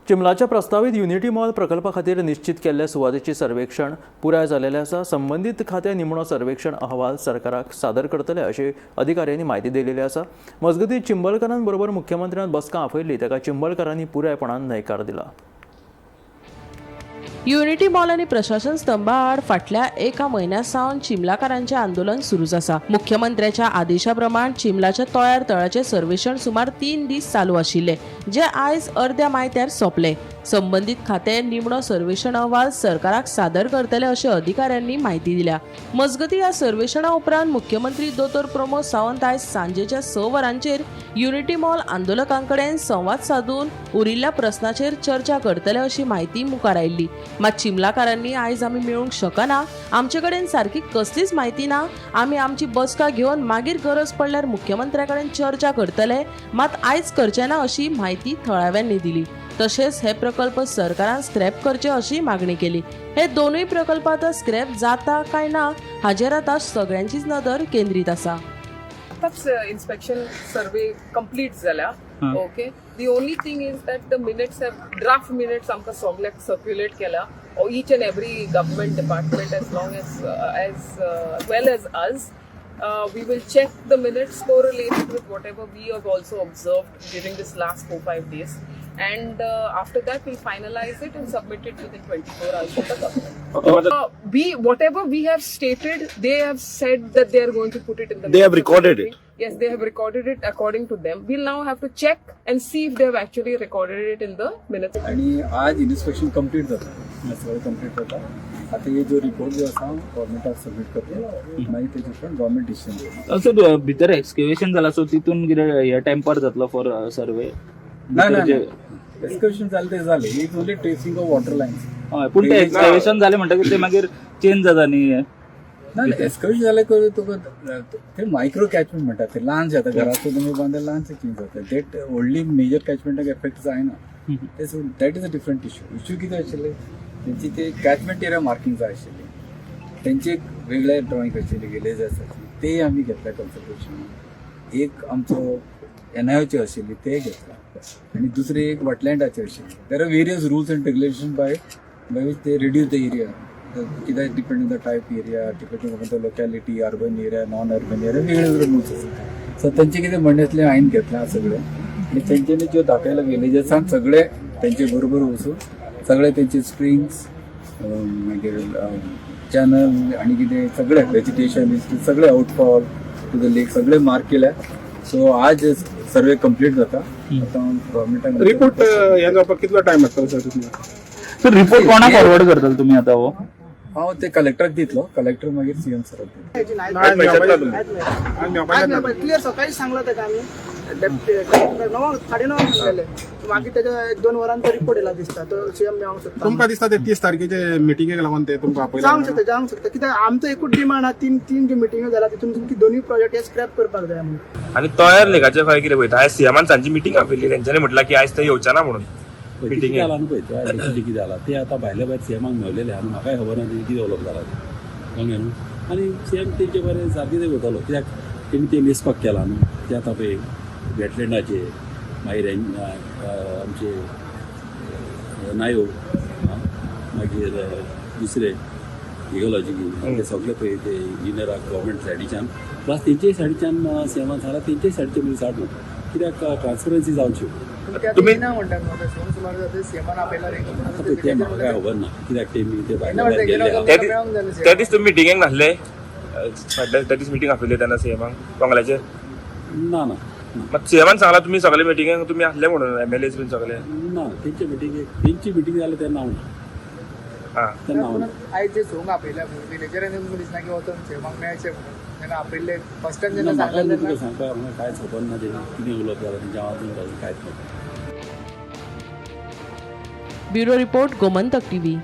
चिंबलाच्या प्रस्तावीत unity mall प्रकल्पा खातीर निश्चित केल्ल्या सुवातेची सर्वेक्षण पुराय जालेलें आसा. संबंदीत खातें निमणो सर्वेक्षण अहवाल सरकाराक सादर करतले अशी अधिकाऱ्यांनी म्हायती दिलेली आसा. मजगतीं, चिंबलकारांबरोबर मुख्यमंत्र्यान बसका आपयल्ली ताका चिंबलकारांनी पुरायपणान न्हयकार दिला. युनिटी मॉल आनी प्रशासन स्तंभा आड फाटल्या एका म्हयन्या सावन चिमलाकारांचें आंदोलन सुरूच आसा. मुख्यमंत्र्याच्या आदेशा प्रमाण चिमलाच्या तळ्यार तळाचें सर्वेक्षण सुमार 3 दीस चालू आशिल्लें, जे आयज अर्द्या मायत्यार सोंपले. संबंदीत खातें निमणो सर्वेक्षण अहवाल सरकाराक सादर करतले अशें अधिकाऱ्यांनी म्हायती दिल्या. मजगतीं, ह्या सर्वेक्षणा उपरांत मुख्यमंत्री दोतोर प्रमोद सावंत आयज सांजेच्या 6 वरांचेर युनिटी मॉल आंदोलकां कडेन संवाद सादून उरिल्ल्या प्रस्नाचेर चर्चा करतले अशी म्हायती मुखार आयिल्ली. मात चिमलाकारांनी आयज आमी मेळूंक शकना, आमचे कडेन सारकी कसलीच म्हायती ना, आमी आमची बसका घेवन मागीर गरज पडल्यार मुख्यमंत्र्या कडेन चर्चा करतले, मात आयज करचे ना अशी म्हायती थळाव्यांनी दिली. तशेंच हे प्रकल्प सरकारान स्क्रॅप करचे अशी मागणी केली. हे दोनूय प्रकल्प आतां स्क्रॅप जाता काय ना हाजेर आतां सगळ्यांचीच नदर केंद्रीत आसा. आतांच इन्स्पेक्शन सर्वे कंप्लीट जाल्या. Okay, the only thing is that the minutes have draft minutes आमकां सगल्याक सर्क्युलेट केला, each and every government department as well as us. We will check the minutes, correlate with whatever we have also observed during this last 4-5 days, and after that we'll finalize it and submit it within 24 hours to the government. We whatever we have stated, they have said that they are going to put it in the They have minutes of the recorded meeting. It. Yes, they have recorded it according to them. We'll now have to check and see if they have actually recorded it in the minutes. आणि आज inspection complete जाता, सगळें complete जाता. आतां हे जो report जो आसा, गव्हर्मेंटाक सबमीट करतलो. मागीर तेजे उपरांत गव्हर्मेंट डिसिजन घेतलो. सर, भितर एक्सकेवेशन जाला, सो तितून कितें हे टेम्पर जातलो फॉर सर्वे? ना ना, एक्सकवेशन जालें तें जालें. It's only tracing of water lines. हय, पूण ते एक्सकेवेशन जालें म्हणटकीर ते मागीर चेंज जाता न्ही हे. ना, एक्सकवेशन जालें करून तुका ते मायक्रो कॅचमेंट म्हणटात, ते ल्हानशें. आतां घराचो तुमी बांदले, ल्हानशें चेंज जाता. That व्हडली मेजर कॅचमेंटाक एफेक्ट जायना. That is a different issue. Issue कितें आशिल्लें, तेंची ते कॅचमेंट एरिया मार्किंग जाय आशिल्ली. तेंची एक वेगळे ड्रॉइंग आशिल्ली विलेजर्साची, ते आमी घेतल्या कन्सल्टेशन. एक आमचो एनआयओची आशिल्ली, ते घेतला आनी दुसरी एक वेटलँडाची आशिल्ली. There are various rules and regulation by which they reduce the area, कित्याक depend on the type area, depending upon the locality, urban area, non urban area, वेगळे वेगळे रुल्स आसात. सो तेंचे कितें म्हणणें आसलें, हांवें घेतलां सगळें आनी तेंच्यांनी ज्यो दाखयला विलेजर्सान, सगळे तेंचे बरोबर वचून सगळे तेंचे स्प्रिंग्स, मागीर चॅनल आनी कितें सगळे वेजिटेशन, सगळे आउटफॉल टू the lake, सगळे मार्क केल्या. सो आज सर्वे कंप्लीट जाता. आतां गव्हर्मेंटान रिपोर्ट हे जावपाक कितलो टायम लागतलो सर तुमकां? सर, रिपोर्ट कोणाक फॉरवर्ड करतले तुमी आतां हो? हांव ते कलेक्टराक दितलो, कलेक्टर मागीर सीएम सराक दितलो. आज मेळपाक, आज मेळपाक येता? क्लियर सकाळीच सांगला ताका आमी. डेप्युटी 9, 9:30 सांगलेले. मागीर तेच्या एक दोन वरान तो रिपोर्ट येयला दिसता, तो सीएम मेळोंक शकता. तुमकां दिसता ते 30 तारखेचे मिटिंगेक लागून ते तुमकां जावंक आपयला? शकता, जावंक शकता. कित्याक आमचो एकूच डिमांड आहा, तीन तीन ज्यो मिटिंग्यो जाला तितून की दोनूय प्रोजेक्ट हे स्क्रॅप करपाक जाय म्हणून. आनी तयार लेकाचे खंय कितें पळयता? आयज सीएमान सांजची मिटींग आपयल्ली, तेंच्यांनी म्हटलां की आयज ते येवचे ना म्हणून कितें मिटिंगेक. जाला न्हू पळय, ते कितें जाला ते आतां भायले भायर सीएमाक मेवलेले आनी म्हाकाय खबर ना तें कितें उलोवप जाला तें, कळ्ळें न्हू. आनी सीएम तेंचे बरें सारकें ते वयतालो, कित्याक तेणी ते मेजपाक केलां न्हू ते. आतां पळय वेटलँडाचे, मागीर आमचे नायो, मागीर दुसरे इकोलॉजी, ते सगळे पळय ते इंजिनियराक गव्हर्मेंट सायडीच्यान प्लस तेंचेय सायडीच्यान सीएमान सांगला, तेंचेय सायडीचे मनीस हाड म्हणटा, कित्याक ट्रान्सपरन्सी जावची. तुम्ही ना म्हणटात म्हाका सीएम सुमार जाता, सीएमान आपयला. आतां पळय तें म्हाका काय खबर ना, कित्याक ते मी ते भायले भायर गेल्ले आहा. त्या दीस तुमी मिटिंगेक नासले फाटल्या? त्या दीस मिटींग आपयल्ली तेन्ना सीएमाक बंगल्याचेर? ना ना ना. मात सीएमान सांगला तुमी सगळे मिटिंगेक तुमी आसले म्हणून, एमएलएस बीन सगळे. ना, तेंच्या मिटिंगेक, तेंची मिटींग जाली तेन्ना हांव ना. तेन्ना हांव ना. आयज जे संक आपयल्या, विलेजरांनी तुमकां दिसना की वचोन सीएमाक मेळचें म्हणून तेन्ना आपयल्ले फर्स्ट टायम ना, जेन्ना म्हाका सांगलें न्हू तुका तेन्ना? सांगपाक म्हाका कांयच खबर ना तें कितें उलोवप जालां तेंच्या, हांव अजून कांयच खबर ना. Bureau report, Gomantak TV.